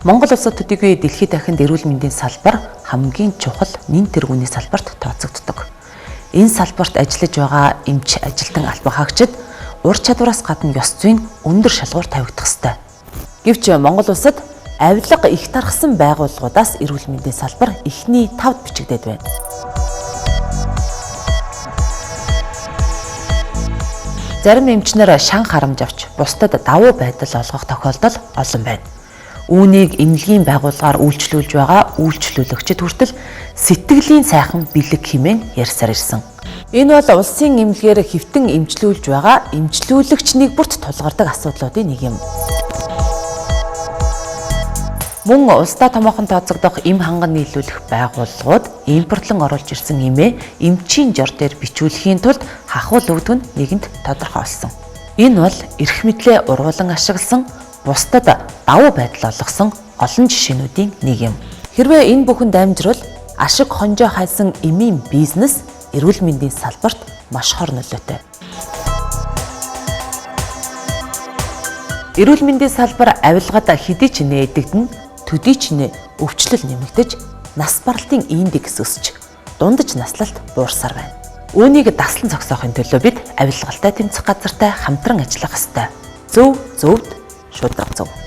Монгол улсад төдийгүй дэлхийд дахинд эрүүл мэндийн салбар хамгийн чухал нэн тэргүүний салбарт тооцогддог. Энэ салбарт ажиллаж байгаа эмч ажилтан албан хаагчид ур чадвараас гадна ёс зүйн өндөр шалгуур тавигдах ёстой. Гэвч Монгол улсад авилга их тархсан байгууллагуудаас эрүүл мэндийн салбар эхний тавд бичигдээд байна. Зарим эмчнэр шан харамж авч бусдад давуу байдал олгох тохиолдол олон байна. Үүнийг эмнэлгийн байгууллагаар үйлчлүүлж байгаа үйлчлүүлэгчид хүртэл сэтгэлийн сайхан бэлэг хэмээн ярьсаар ирсэн. Энэ бол улсын эмнэлгээр хэвтэн эмчлүүлж байгаа эмчлүүлэгч нэг бүрт тулгардаг асуудлуудын нэг юм. Мөн улсдаа томоохон тооцогдох эм ханган нийлүүлэх байгууллагууд импортлон оруулж ирсэн эмээ эмчийн жор дээр бичүүлэхийн тулд хахуул өгдөг нь нэгэнд тодорхой болсон. Энэ бол эрх мэдлээ ургуулan ашигласан бусдад давуу байдал олгосон олон жишээнүүдийн нэг юм. Хэрвээ энэ бүхэнд амжирвал ашиг хонжоо хайсан эмийн бизнес эрүүл мэндийн салбарт маш хор нөлөөтэй. Эрүүл мэндийн салбар авилгад хэдий ч нээдэгдэн, төдий ч нэ өвчлөл нэмэгдэж, нас баралтын индекс өсч, дундаж наслалт буурсаар байна. Үүнийг даслан зогсоохын төлөө бид авилгалтай тэмцэх газартай хамтран ажиллах ёстой. Зөв зөвд, шударга зөв.